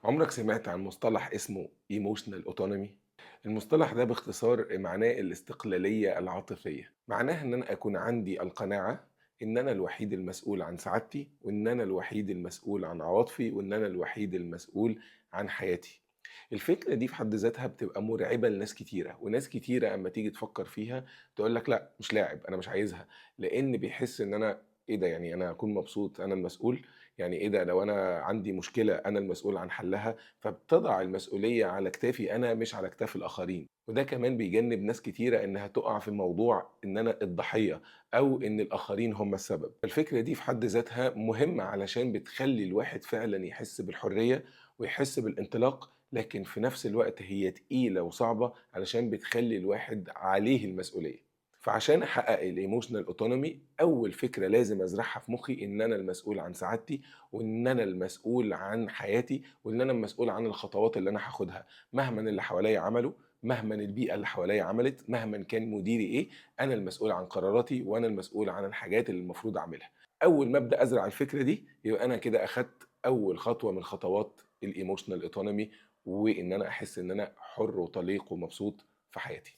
عمرك سمعت عن مصطلح اسمه emotional autonomy؟ المصطلح ده باختصار معناه الاستقلالية العاطفية. معناها إن أنا أكون عندي القناعة إن أنا الوحيد المسؤول عن سعادتي، وإن أنا الوحيد المسؤول عن عواطفي، وإن أنا الوحيد المسؤول عن حياتي. الفكرة دي في حد ذاتها بتبقى مرعبة لناس كتيرة، وناس كتيرة أما تيجي تفكر فيها تقول لك لا مش لاعب، أنا مش عايزها، لأن بيحس إن أنا إيه ده، يعني أنا أكون مبسوط أنا المسؤول، يعني إيه ده لو أنا عندي مشكلة أنا المسؤول عن حلها، فبتضع المسؤولية على كتافي أنا مش على كتاف الآخرين. وده كمان بيجنب ناس كتيرة إنها تقع في موضوع إن أنا الضحية أو إن الآخرين هم السبب. الفكرة دي في حد ذاتها مهمة علشان بتخلي الواحد فعلا يحس بالحرية ويحس بالانطلاق، لكن في نفس الوقت هي تقيلة وصعبة علشان بتخلي الواحد عليه المسؤولية. فعشان احقق ال emotional autonomy، اول فكره لازم ازرعها في مخي ان انا المسؤول عن سعادتي، وان انا المسؤول عن حياتي، وان انا المسؤول عن الخطوات اللي انا هاخدها، مهما اللي حواليا عملوا، مهما البيئه اللي حواليا عملت، مهما كان مديري ايه، انا المسؤول عن قراراتي وانا المسؤول عن الحاجات اللي المفروض اعملها. اول ما ابدا ازرع الفكره دي يبقى انا كده اخدت اول خطوه من خطوات ال emotional autonomy، وان انا احس ان انا حر وطليق ومبسوط في حياتي.